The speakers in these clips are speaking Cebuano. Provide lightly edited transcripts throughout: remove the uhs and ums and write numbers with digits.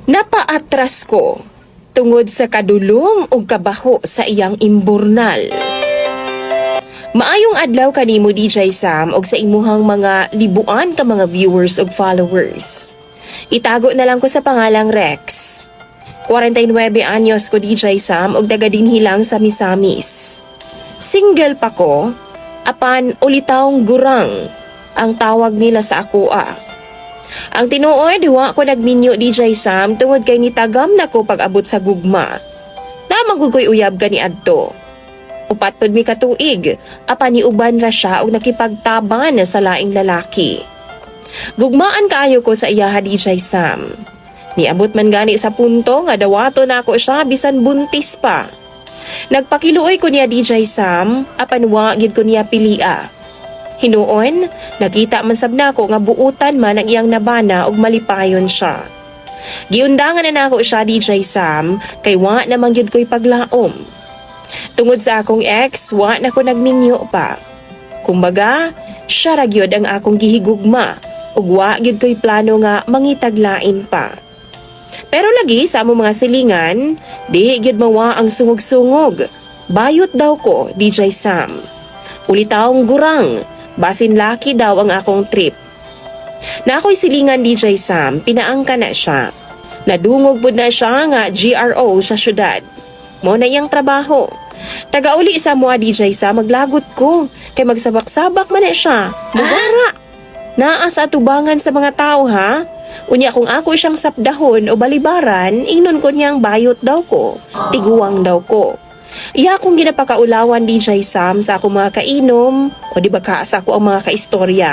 Napaatras ko tungod sa kadulom ug kabaho sa iyang imburnal. Maayong adlaw kanimo, DJ Sam, ug sa imuhang mga libuan ka mga viewers ug followers. Itago na lang ko sa pangalang Rex. 49 anyos ko, DJ Sam, ug taga dinhi lang sa Misamis. Single pa ko, apan ulitawng gurang ang tawag nila sa ako ah. Ang tinuod, wa ko nagminyo, DJ Sam, tungod kay nitagam na ko pag-abot sa gugma. Naa man gud ko'y uyab kani adto. 4 pud mi katuig, apan niuban ra siya og nakipagtaban sa laing lalaki. Gugmaan kaayo ko sa iyaha, DJ Sam. Niabot man gani sa punto nga dawato na ako siya bisan buntis pa. Nagpakiluoy ko niya, DJ Sam, apan wa gyud ko niya pilia. Hinuon, nakita man sab nako nga buutan man ang iyang nabana ug malipayon siya. Giundangan na nako siya, DJ Sam, kay wa naman gyud ko'y paglaom. Tungod sa akong ex, wa na ko nagminyo pa. Kumbaga, siya ra gyud ang akong gihigugma ug wa gyud ko'y plano nga mangitaglain pa. Pero lagi sa among mga silingan, di gyud mawa ang sungog-sungog. Bayot daw ko, DJ Sam. Ulitawong gurang, basin laki daw ang akong trip. Naa ko'y silingan, DJ Sam, pinaangka na siya. Nadungog pud na siya nga GRO sa syudad. Mao na iyang trabaho. Tagauli sa mua, DJ Sam, maglagot ko. Kay magsabak-sabak man na siya. Mugara. Naa sa atubangan sa mga tao ha. Unya kung ako siyang sapdahon o balibaran, ingnon ko niyang bayot daw ko. Tiguang daw ko. Iya akong ginapakaulawan, DJ Sam, sa akong mga kainom o di ba ka sa ako ang mga kaistorya.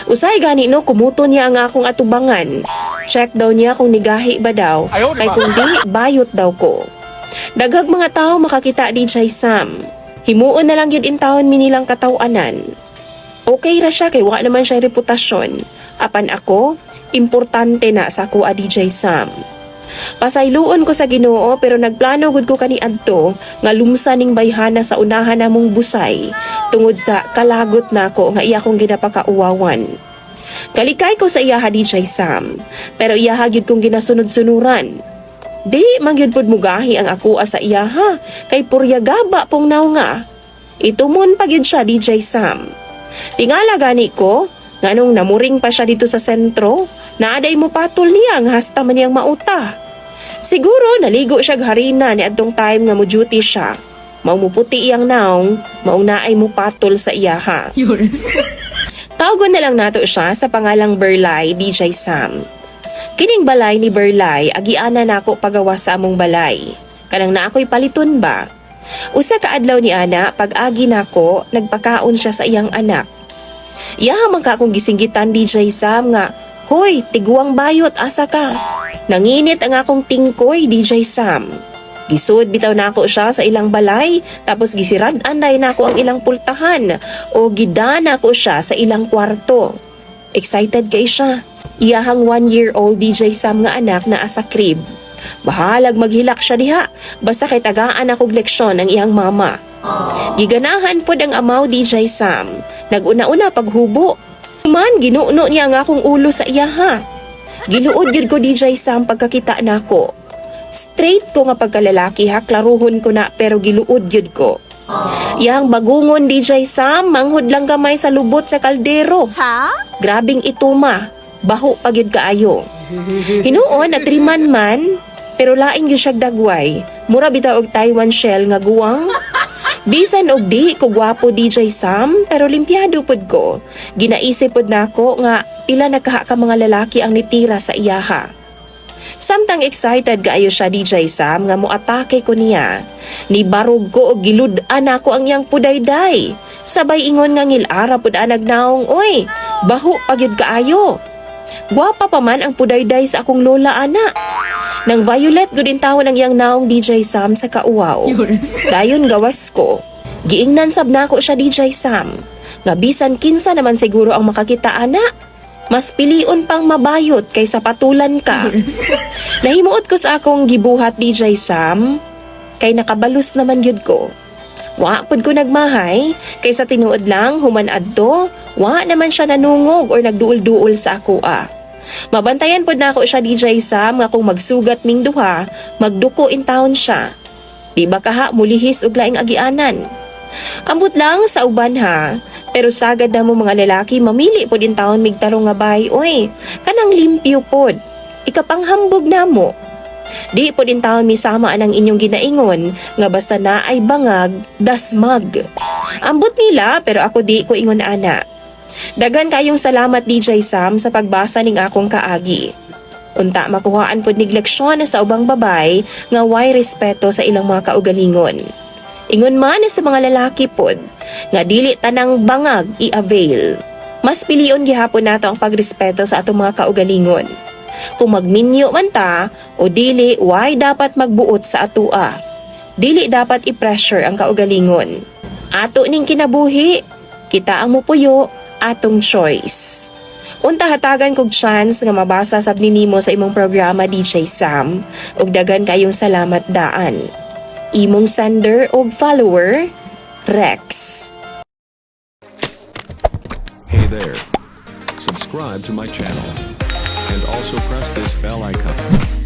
Usay gani no, kumuto niya ang akong atubangan. Check daw niya kung nigahi ba daw. Kay kung di, bayot daw ko. Daghag mga tao makakita, DJ Sam. Himuon na lang yun intawon mi nilang katawanan. Okay ra siya kay wa naman siya reputasyon. Apan ako, importante na sa ako, DJ Sam. Pasayloon ko sa Ginoo, pero nagplano gud ko kani adto nga lumsa ning bayhana sa unahan namong busay tungod sa kalagot nako nga iya kong ginapakauwawan. Kalikay ko sa iyaha, DJ Sam, pero iyaha gyud kong ginasunod-sunuran. Di man gyud pud mugahi ang ako sa iyaha kay puryagaba pong naw nga. Itumon pa gyud siya, DJ Sam. Tingala gani ko nganong namuring pa siya dito sa sentro, naaday mo patol niya nga hasta man niyang mauta. Siguro naligo siya harina ni adtong time nga mo duty siya. Mao muputi iyang naong, maong naay mo patol sa iyaha. Tawgon na lang nato siya sa pangalang Berlay, DJ Sam. Kining balay ni Berlay, agiana nako pagawa sa among balay. Kanang na ako'y paliton ba? Usa ka adlaw ni ana, pag-agi nako, nagpakaon siya sa iyang anak. Iyaha man ka akong gisinggitan, DJ Sam, nga, "Hoy, tiguang bayot, asa ka?" Nanginit ang akong tingkoy, DJ Sam. Gisud bitaw nako siya sa ilang balay, tapos gisirad-an nako ang ilang pultahan o gida nako siya sa ilang kwarto. Excited kay siya. Iyahang 1-year-old, DJ Sam, nga anak na asa crib. Bahalag maghilak siya diha, basta kay tagaan akong leksyon ang iyang mama. Giganahan pod ang amaw, DJ Sam. Naguna-una paghubo. Man, ginuno niya ang akong ulo sa iyaha. Giluod gyud ko, DJ Sam, pagkakita nako. Straight ko nga pagkalalaki ha, klaruhon ko na, pero giluod gyud ko. Yang bagungon, DJ Sam, manghod lang gamay sa lubot sa kaldero. Ha? Grabing ituma, baho pa gyud kaayo. Hinuon natriman man, pero lain gyud siyag dagway. Mura bitaw og Taiwan shell nga guwang. Bisan og di ko gwapo, DJ Sam, pero limpyado pod ko. Ginaisip pod nako nga pila na kaha ka mga lalaki ang nitira sa iyaha. Samtang excited kaayo siya, DJ Sam, nga moatake ko niya. Ni barog ko og gilud-an ako ang iyang pudayday. Sabay ingon nga ngilara pud anag naong oy. Baho pa gyud kaayo. Gwapa pa man ang pudayday sa akong lola ana. Nang violet gud intawon ang iyang naong, DJ Sam, sa kauwaw. Dayon gawas ko. Giingnan sab nako siya, DJ Sam. Nga bisan kinsa naman siguro ang makakita ana. Mas pilion pang mabayot kaysa patulan ka. Nahimuot ko sa akong gibuhat, DJ Sam, kay nakabalus naman gyud ko. Wa pud ko nagmahay kay sa tinuod lang human adto, wa naman siya nanungog or nagduol-duol sa ako ah. Mabantayan pod nako siya, DJ Sam, nga kung magsugat ming duha, magduko in town siya. Di ba kaha mulihis og laing agianan? Ambot lang sa uban ha, pero sagad na mo mga lalaki, mamili pod in town mig tarong nga bay, oy, kanang limpyo pod. Ikapanghambog namo. Di pod in town misama anang inyong ginaingon nga basta na ay bangag, dasmag. Ambot nila, pero ako di ko ingon ana. Daghan kayong salamat, DJ Sam, sa pagbasa ning akong kaagi. Unta makuhaan pod nig leksyon sa ubang babay nga way respeto sa ilang mga kaugalingon. Ingon man sa mga lalaki pod nga dili tanang bangag i-avail. Mas pilion gihapon nato ang pagrespeto sa atong mga kaugalingon. Kung magminyo man ta o dili, why dapat magbuot sa atua? Dili dapat i-pressure ang kaugalingon. Ato ning kinabuhi, kita ang mupuyo, atong choice. Unta hatagan kog chance nga mabasa sab ni nimo sa imong programa, DJ Sam, ug daghan kayong salamat daan. Imong sender og follower, Rex. Hey there. Subscribe to my channel. And also press this bell icon.